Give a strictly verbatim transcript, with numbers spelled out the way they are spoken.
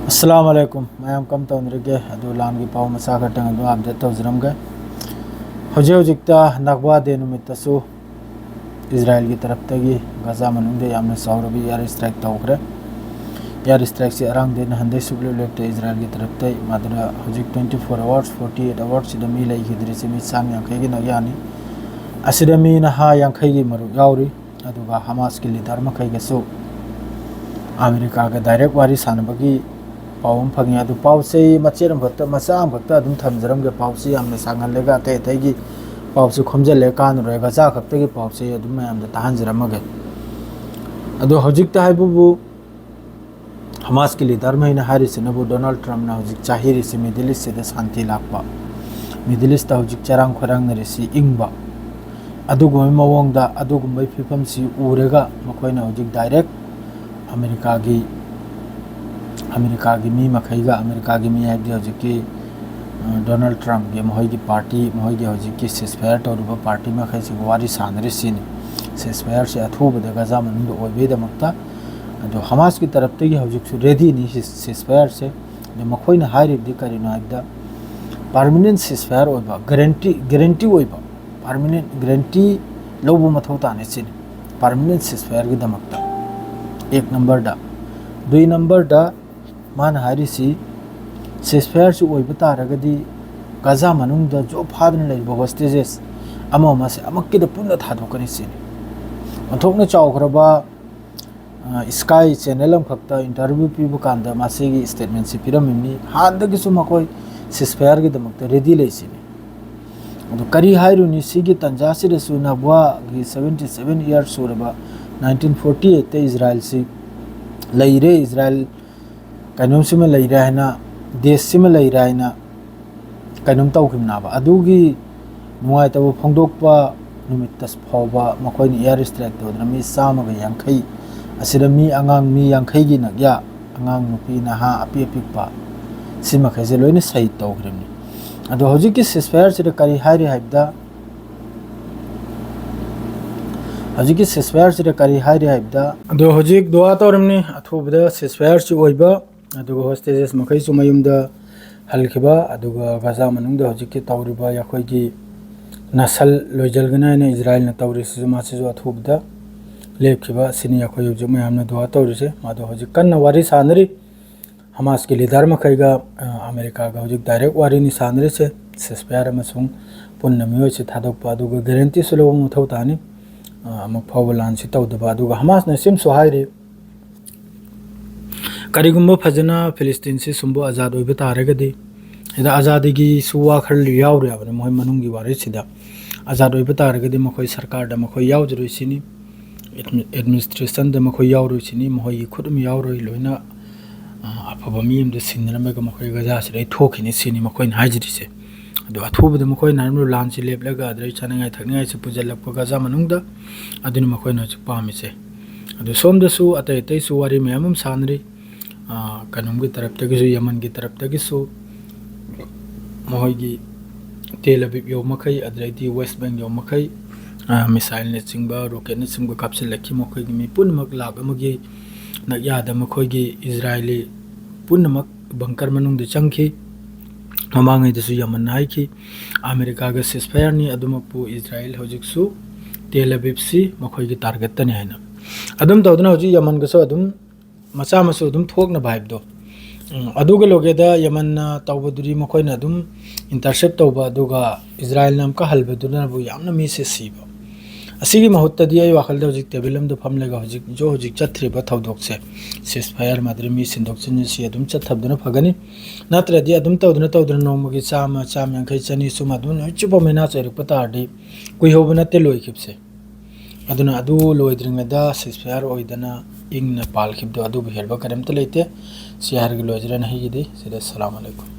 ꯑꯁꯂꯥꯝ ꯑꯂꯩꯀꯨꯝ꯫ ꯃꯌꯥꯝ ꯀꯝ ꯇꯧꯅꯔꯤꯒꯦ? ꯑꯗꯨ ꯂꯥꯟꯒꯤ ꯄꯥꯎ ꯃꯆꯥ ꯈꯛꯇꯪ ꯑꯗꯨ ꯑꯞꯗꯦꯠ ꯇꯧꯖꯔꯝꯒꯦ꯫ ꯍꯧꯖꯤꯛ ꯍꯧꯖꯤꯛꯇ ꯅꯛꯕꯥ ꯗꯦ ꯅꯨꯃꯤꯠꯇꯁꯨ ꯏꯖꯔꯥꯏꯜꯒꯤ ꯇꯔꯞꯇꯒꯤ ꯒꯥꯖꯥ ꯃꯅꯨꯡꯗ ꯌꯥꯝꯅ ꯆꯥꯎꯔꯕ ꯏꯌꯥꯔ ꯏꯁꯇ꯭ꯔꯥꯏꯛ ꯇꯧꯈ꯭ꯔꯦ꯫ ꯏꯌꯥꯔ ꯏꯁꯇ꯭ꯔꯥꯏꯛꯁꯤ ꯑꯔꯥꯡꯗꯤ ꯅꯍꯥꯟꯗꯩ ꯁꯨꯛꯂꯦꯞ ꯂꯦꯞꯇꯦ ꯏꯖꯔꯥꯏꯜꯒꯤ ꯇꯔꯞꯇꯩ꯫ ꯃꯗꯨꯅ ꯍꯧꯖꯤꯛ twenty four hours, forty eight hours ꯁꯤꯗ ꯃꯤ ꯂꯩꯈꯤꯗ꯭ꯔꯤꯁꯦ ꯃꯤ ꯆꯥꯝ ꯌꯥꯡꯈꯩꯒꯤ ꯅꯛ ꯌꯥꯅꯤ꯫ ꯑꯁꯤꯗ ꯃꯤ ꯅꯍꯥ ꯌꯥꯡꯈꯩꯒꯤ ꯃꯔꯨꯞ ꯌꯥꯎꯔꯤ꯫ ꯑꯗꯨꯒ ꯍꯃꯥꯁꯀꯤ ꯂꯤꯗꯔ ꯃꯈꯩꯒꯁꯨ ꯑꯃꯦꯔꯤꯀꯥꯒ ꯗꯥꯏꯔꯦꯛ ꯋꯥꯔꯤ ꯁꯥꯟꯅꯕꯒꯤ ꯄꯥꯎ ꯑꯃ ꯐꯪꯉꯤ꯫ ꯑꯗꯨ ꯄꯥꯎꯁꯦ ꯃꯆꯦꯠ ꯑꯃꯈꯛꯇ, ꯃꯆꯥ ꯑꯃꯈꯛꯇ ꯑꯗꯨꯝ ꯊꯝꯖꯔꯝꯒꯦ꯫ ꯄꯥꯎꯁꯦ ꯌꯥꯝꯅ ꯁꯥꯡꯍꯜꯂꯒ ꯑꯇꯩ ꯑꯇꯩꯒꯤ ꯄꯥꯎꯁꯦ ꯈꯣꯝꯖꯤꯜꯂꯦ ꯀꯥꯟꯅꯔꯣꯏ꯫ ꯒꯖꯥ ꯈꯛꯇꯒꯤ ꯄꯥꯎꯁꯦ ꯑꯗꯨꯝ ꯃꯌꯥꯝꯗ ꯇꯥꯍꯟꯖꯔꯝꯃꯒꯦ꯫ ꯑꯗꯣ ꯍꯧꯖꯤꯛꯇ ꯍꯥꯏꯕꯕꯨ ꯍꯃꯥꯁꯀꯤ ꯂꯤꯗꯔ ꯃꯈꯩꯅ ꯍꯥꯏꯔꯤꯁꯤꯅꯕꯨ ꯗꯣꯅꯥꯜꯗ ꯇ꯭ꯔꯝꯞꯅ ꯍꯧꯖꯤꯛ ꯆꯥꯍꯤꯔꯤꯁꯤ ꯃꯤꯗꯜ ꯏꯁꯁꯤꯗ ꯁꯥꯟꯇꯤ ꯂꯥꯛꯄ, ꯃꯤꯗꯜ ꯏꯁꯇ ꯍꯧꯖꯤꯛ ꯆꯔꯥꯡ ꯈꯣꯏꯔꯥꯡꯅꯔꯤꯁꯤ ꯏꯪꯕ, ꯑꯗꯨꯒꯨꯝꯕꯒꯤ ꯃꯑꯣꯡꯗ ꯑꯗꯨꯒꯨꯝꯕꯒꯤ ꯐꯤꯕꯝꯁꯤ ꯎꯔꯒ ꯃꯈꯣꯏꯅ ꯍꯧꯖꯤꯛ ꯗꯥꯏꯔꯦꯛ ꯑꯃꯦꯔꯤꯀꯥꯒꯤ, ꯑꯃꯦꯔꯤꯀꯥꯒꯤ ꯃꯤ ꯃꯈꯩꯒ, ꯑꯃꯦꯔꯤꯀꯥꯒꯤ ꯃꯤ ꯍꯥꯏꯕꯗꯤ ꯍꯧꯖꯤꯛꯀꯤ, ꯑ, ꯗꯣꯅꯥꯜꯗ ꯇ꯭ꯔꯝꯞꯀꯤ ꯃꯈꯣꯏꯒꯤ ꯄꯥꯔꯇꯤ, ꯃꯈꯣꯏꯒꯤ ꯍꯧꯖꯤꯛꯀꯤ ꯁꯤꯁꯐꯥꯌꯔ ꯇꯧꯔꯤꯕ ꯄꯥꯔꯇꯤ ꯃꯈꯩꯁꯤꯒ ꯋꯥꯔꯤ ꯁꯥꯟꯅꯔꯤꯁꯤꯅꯤ꯫ ꯁꯤꯁꯐꯥꯌꯔꯁꯤ ꯑꯊꯨꯕꯗ ꯒꯖꯥ ꯃꯅꯨꯡꯗ ꯑꯣꯏꯕꯒꯤꯗꯃꯛꯇ꯫ ꯑꯗꯣ ꯍꯃꯥꯁꯀꯤ ꯇꯔꯞꯇꯒꯤ ꯍꯧꯖꯤꯛꯁꯨ ꯔꯦꯗꯤꯅꯤ ꯁꯤꯁ-, ꯁꯤꯁꯐꯥꯌꯔꯁꯦ꯫ ꯑꯗꯣ ꯃꯈꯣꯏꯅ ꯍꯥꯏꯔꯤꯕꯗꯤ ꯀꯔꯤꯅꯣ ꯍꯥꯏꯕꯗ, ꯄꯥꯔꯃꯤꯅꯦꯟ ꯁꯤꯁꯐꯥꯌꯔ ꯑꯣꯏꯕ, ꯒꯔꯦꯟꯇꯤ, ꯒꯔꯦꯟꯇꯤ ꯑꯣꯏꯕ, ꯄꯥꯔꯃꯤꯅꯦꯟ ꯒꯔꯦꯟꯇꯤ ꯂꯧꯕ ꯃꯊꯧ ꯇꯥꯅꯤ ꯁꯤꯅꯤ ꯄꯥꯔꯃꯤꯅꯦꯟ ꯁꯤꯁꯐꯥꯌꯔꯒꯤꯗꯃꯛꯇ꯫ ꯑꯦꯛ ꯅꯝꯕꯔꯗ꯫ ꯗꯨꯏ ꯅꯝꯕꯔꯗ ꯃꯥꯅ ꯍꯥꯏꯔꯤꯁꯤ, ꯁꯤꯁꯐꯥꯌꯔꯁꯤ ꯑꯣꯏꯕ ꯇꯥꯔꯒꯗꯤ ꯒꯖꯥ ꯃꯅꯨꯡꯗ ꯖꯣꯕ ꯐꯥꯗꯨꯅ ꯂꯩꯔꯤꯕ ꯍꯣꯁꯇꯦꯖꯦꯁ ꯑꯃ ꯑꯃꯁꯦ ꯑꯃꯛꯀꯤꯗ ꯄꯨꯟꯅ ꯊꯥꯗꯣꯛꯀꯅꯤ ꯁꯤꯅꯤ꯫ ꯑꯣꯟꯊꯣꯛꯅ ꯆꯥꯎꯈ꯭ꯔꯕ, ꯑ, ꯁ꯭ꯀꯥꯏ ꯆꯦꯅꯦꯜ ꯑꯃꯈꯛꯇ ꯏꯟꯇꯔꯚ꯭ꯌꯨ ꯄꯤꯕ ꯀꯥꯟꯗ ꯃꯁꯤꯒꯤ ꯁ꯭ꯇꯦꯠꯃꯦꯟꯁꯤ ꯄꯤꯔꯝꯃꯤꯕꯅꯤ꯫ ꯍꯥꯟꯅꯗꯒꯤꯁꯨ ꯃꯈꯣꯏ ꯁꯤꯁꯐꯥꯌꯔꯒꯤꯗꯃꯛꯇ ꯔꯦꯗꯤ ꯂꯩꯁꯤꯅꯤ꯫ ꯑꯗꯨ ꯀꯔꯤ ꯍꯥꯏꯔꯨꯅꯤ, ꯁꯤꯒꯤ ꯇꯥꯟꯖꯥꯁꯤꯗꯁꯨ ꯅꯛꯕꯥꯒꯤ seventy seven years ꯁꯨꯔꯕ nineteen forty eight ꯇ ꯏꯖꯔꯥꯏꯜꯁꯤ ꯂꯩꯔꯦ, ꯏꯖꯔꯥꯏꯜ ꯀꯩꯅꯣꯝꯁꯤꯃ ꯂꯩꯔꯦ ꯍꯥꯏꯅ, ꯗꯦꯁꯁꯤꯃ ꯂꯩꯔꯦ ꯍꯥꯏꯅ ꯀꯩꯅꯣꯝ ꯇꯧꯈꯤꯕꯅꯦꯕ꯫ ꯑꯗꯨꯒꯤ ꯅꯨꯡꯉꯥꯏꯇꯕ ꯐꯣꯡꯗꯣꯛꯄ ꯅꯨꯃꯤꯠꯇ ꯐꯥꯎꯕ ꯃꯈꯣꯏꯅ ꯏꯌꯥꯔ ꯏꯁꯇ꯭ꯔꯥꯏꯛ ꯇꯧꯗꯅ ꯃꯤ ꯆꯥꯝꯃꯒ ꯌꯥꯡꯈꯩ, ꯑꯁꯤꯗ ꯃꯤ ꯑꯉꯥꯡ ꯃꯤ ꯌꯥꯡꯈꯩꯒꯤ ꯅꯛꯌꯥ, ꯑꯉꯥꯡ ꯅꯨꯄꯤ ꯅꯍꯥ ꯑꯄꯤꯛ ꯑꯄꯤꯛꯄ, ꯁꯤ ꯃꯈꯩꯁꯦ ꯂꯣꯏꯅ ꯁꯍꯤꯗ ꯇꯧꯈ꯭ꯔꯤꯕꯅꯤ꯫ ꯑꯗꯣ ꯍꯧꯖꯤꯛꯀꯤ ꯁꯤꯁꯐꯥꯌꯔꯁꯤꯗ ꯀꯔꯤ ꯍꯥꯏꯔꯤ ꯍꯥꯏꯕꯗ, ꯍꯧꯖꯤꯛꯀꯤ ꯁꯤꯁꯐꯥꯌꯔꯁꯤꯗ ꯀꯔꯤ ꯍꯥꯏꯔꯤ ꯍꯥꯏꯕꯗ, ꯑꯗꯣ ꯍꯧꯖꯤꯛ ꯗꯨꯋꯥ ꯇꯧꯔꯝꯅꯤ ꯑꯊꯨꯕꯗ ꯁꯤꯁꯐꯥꯌꯔꯁꯤ ꯑꯣꯏꯕ ꯑꯗꯨꯒ hostages ꯃꯈꯩꯁꯨ ꯃꯌꯨꯝꯗ ꯍꯜꯈꯤꯕ, ꯑꯗꯨꯒ ꯒꯖꯥ ꯃꯅꯨꯡꯗ ꯍꯧꯖꯤꯛꯀꯤ ꯇꯧꯔꯤꯕ ꯑꯩꯈꯣꯏꯒꯤ ꯅꯁꯜ ꯂꯣꯏꯖꯜꯒꯅꯤ ꯍꯥꯏꯅ ꯏꯖꯔꯥꯏꯜꯅ ꯇꯧꯔꯤꯁꯤꯁꯨ ꯃꯥꯁꯤꯁꯨ ꯑꯊꯨꯕꯗ ꯂꯦꯞꯈꯤꯕ ꯑꯁꯤꯅꯤ ꯑꯩꯈꯣꯏ ꯍꯧꯖꯤꯛ ꯃꯌꯥꯝꯅ ꯗꯨꯋꯥ ꯇꯧꯔꯤꯁꯦ꯫ ꯃꯥꯗꯣ ꯍꯧꯖꯤꯛ ꯀꯟꯅ ꯋꯥꯔꯤ ꯁꯥꯟꯅꯔꯤ꯫ ꯍꯃꯥꯁꯀꯤ leader ꯃꯈꯩꯒ, ꯑ, ꯑꯃꯦꯔꯤꯀꯥꯒ ꯍꯧꯖꯤꯛ direct ꯋꯥꯔꯤꯅꯤ ꯁꯥꯟꯅꯔꯤꯁꯦ꯫ Ceasefire ꯑꯃꯁꯨꯡ ꯄꯨꯟꯅ ꯃꯤꯑꯣꯏꯁꯤ ꯊꯥꯗꯣꯛꯄ, ꯑꯗꯨꯒ guaranteeꯁꯨ ꯂꯧꯕ ꯃꯊꯧ ꯇꯥꯅꯤ꯫ ꯑ, ꯑꯃꯨꯛ ꯐꯥꯎꯕ ꯂꯥꯟꯁꯤ ꯇꯧꯗꯕ꯫ ꯑꯗꯨꯒ ꯍꯃꯥꯁꯅ ꯁꯤꯝꯁꯨ ꯍꯥꯏꯔꯤ, ꯀꯔꯤꯒꯨꯝꯕ ꯐꯖꯅ ꯐꯤꯂꯤꯁꯇꯤꯟꯁꯤ ꯁꯨꯝꯕꯨ ꯑꯖꯥꯗ ꯑꯣꯏꯕ ꯇꯥꯔꯒꯗꯤ, ꯁꯤꯗ ꯑꯖꯥꯗꯤꯒꯤꯁꯨ ꯋꯥ ꯈꯔ ꯌꯥꯎꯔꯤ ꯍꯥꯏꯕꯅꯤ ꯃꯣꯏ ꯃꯅꯨꯡꯒꯤ ꯋꯥꯔꯤꯁꯤꯗ꯫ ꯑꯖꯥꯗ ꯑꯣꯏꯕ ꯇꯥꯔꯒꯗꯤ ꯃꯈꯣꯏ ꯁꯔꯀꯥꯔꯗ ꯃꯈꯣꯏ ꯌꯥꯎꯖꯔꯣꯏ ꯁꯤꯅꯤ꯫ ꯑꯦꯗꯃꯤ-, administrationꯗ ꯃꯈꯣꯏ ꯌꯥꯎꯔꯣꯏ ꯁꯤꯅꯤ, ꯃꯈꯣꯏꯒꯤ ꯈꯨꯠ ꯑꯃ ꯌꯥꯎꯔꯣꯏ, ꯂꯣꯏꯅ, ꯑ, ꯑꯐꯕ ꯃꯤ ꯑꯃꯗ ꯁꯤꯟꯅꯔꯝꯃꯒ ꯃꯈꯣꯏ ꯒꯖꯥꯁꯤꯗ ꯑꯩ ꯊꯣꯛꯈꯤꯅꯤ ꯁꯤꯅꯤ ꯃꯈꯣꯏꯅ ꯍꯥꯏꯖꯔꯤꯁꯦ꯫ ꯑꯗꯣ ꯑꯊꯨꯕꯗ ꯃꯈꯣꯏꯅ ꯍꯥꯏꯔꯝꯕ ꯂꯥꯟꯁꯤ ꯂꯦꯞꯂꯒ ꯑꯗꯩ ꯆꯥꯅꯤꯡꯉꯥꯏ ꯊꯛꯅꯤꯡꯉꯥꯏꯁꯤ ꯄꯨꯁꯤꯜꯂꯛꯄ ꯒꯖꯥ ꯃꯅꯨꯡꯗ, ꯑꯗꯨꯅꯤ ꯃꯈꯣꯏꯅ ꯍꯧꯖꯤꯛ ꯄꯥꯝꯃꯤꯁꯦ꯫ ꯑꯗꯣ ꯁꯣꯝꯗꯁꯨ ꯑꯇꯩ ꯑꯇꯩꯁꯨ ꯋꯥꯔꯤ ꯃꯌꯥꯝ ꯑꯃ ꯁꯥꯟꯅꯔꯤ꯫ ꯑ, ꯀꯩꯅꯣꯝꯒꯤ ꯇꯔꯞꯇꯒꯤꯁꯨ, ꯌꯃꯟꯒꯤ ꯇꯔꯞꯇꯒꯤꯁꯨ ꯃꯈꯣꯏꯒꯤ ꯇꯦꯜ ꯑꯕꯤꯕ ꯌꯧ ꯃꯈꯩ, ꯑꯗꯩꯗꯤ West Bank ꯌꯧ ꯃꯈꯩ, ꯑ, missileꯅꯆꯤꯡꯕ, rocketꯅꯆꯤꯡꯕ ꯀꯥꯞꯁꯤꯜꯂꯛꯈꯤ꯫ ꯃꯈꯣꯏꯒꯤ ꯃꯤ ꯄꯨꯝꯅꯃꯛ ꯂꯥꯛ ꯑꯃꯒꯤ ꯅꯛꯌꯥꯗ ꯃꯈꯣꯏꯒꯤ ꯏꯖꯔꯥꯏꯂꯤ ꯄꯨꯝꯅꯃꯛ bunker ꯃꯅꯨꯡꯗ ꯆꯪꯈꯤ꯫ ꯃꯃꯥꯡꯉꯩꯗꯁꯨ ꯌꯃꯟꯅ ꯍꯥꯏꯈꯤ, ꯑꯃꯦꯔꯤꯀꯥꯒ ceasefireꯅꯤ, ꯑꯗꯨꯃꯛꯄꯨ ꯏꯖꯔꯥꯏꯜ ꯍꯧꯖꯤꯛꯁꯨ ꯇꯦꯜ ꯑꯕꯤꯕꯁꯤ ꯃꯈꯣꯏꯒꯤ targetꯇꯅꯤ ꯍꯥꯏꯅ꯫ ꯑꯗꯨꯝ ꯇꯧꯗꯅ ꯍꯧꯖꯤꯛ ꯌꯃꯟꯒꯁꯨ ꯑꯗꯨꯝ ꯃꯆꯥ ꯃꯁꯨ ꯑꯗꯨꯝ ꯊꯣꯛꯅꯕ ꯍꯥꯏꯕꯗꯣ꯫ ꯎꯝ, ꯑꯗꯨꯒ ꯂꯣꯏꯒꯦꯗ ꯌꯃꯟꯅ ꯇꯧꯕꯗꯨꯗꯤ ꯃꯈꯣꯏꯅ ꯑꯗꯨꯝ intercept ꯇꯧꯕ, ꯑꯗꯨꯒ ꯏꯖꯔꯥꯏꯜꯅ ꯑꯃꯨꯛꯀ ꯍꯜꯕꯗꯨꯅꯕꯨ ꯌꯥꯝꯅ ꯃꯤꯁꯦ ꯁꯤꯕ꯫ ꯑꯁꯤꯒꯤ ꯃꯍꯨꯠꯇꯗꯤ ꯑꯩ ꯋꯥꯈꯜꯗ ꯍꯧꯖꯤꯛ table ꯑꯃꯗ ꯐꯝꯂꯒ ꯍꯧꯖꯤꯛ ꯖꯣ ꯍꯧꯖꯤꯛ ꯆꯠꯊ꯭ꯔꯤꯕ ꯊꯧꯗꯣꯛꯁꯦ, ceasefire ꯃꯗꯨꯗ ꯃꯤ ꯁꯤꯟꯗꯣꯛ ꯁꯤꯟꯖꯤꯟꯁꯤ ꯑꯗꯨꯝ ꯆꯠꯊꯕꯗꯨꯅ ꯐꯒꯅꯤ꯫ ꯅꯠꯇ꯭ꯔꯗꯤ ꯑꯗꯨꯝ ꯇꯧꯗꯅ ꯇꯧꯗꯅ ꯅꯣꯡꯃꯒꯤ ꯆꯥꯝꯃ, ꯆꯥꯝꯃ ꯌꯥꯡꯈꯩ, ꯆꯅꯤ ꯁꯨꯝ ꯑꯗꯨꯝ ꯅꯨꯃꯤꯠ ꯆꯨꯞꯄ ꯃꯩꯅꯥ ꯆꯣꯏꯔꯛꯄ ꯇꯥꯔꯗꯤ ꯀꯨꯏꯍꯧꯕ ꯅꯠꯇꯦ ꯂꯣꯏꯈꯤꯕꯁꯦ꯫ ꯑꯗꯨꯅ ꯑꯗꯨ ꯂꯣꯏꯗ꯭ꯔꯤꯉꯩꯗ ceasefire ꯑꯣꯏꯗꯅ ꯏꯪꯅ ꯄꯥꯜꯈꯤꯕꯗꯣ ꯑꯗꯨꯕꯨ ꯍꯦꯟꯕ ꯀꯔꯤꯝꯇ ꯂꯩꯇꯦ꯫ ꯁꯤ ꯍꯥꯏꯔꯒ ꯂꯣꯏꯖꯔꯅꯤ ꯑꯩꯒꯤꯗꯤ꯫ ꯁꯤꯗ ꯑꯁꯂꯥꯃꯨ ꯑꯂꯩꯀꯨꯝ꯫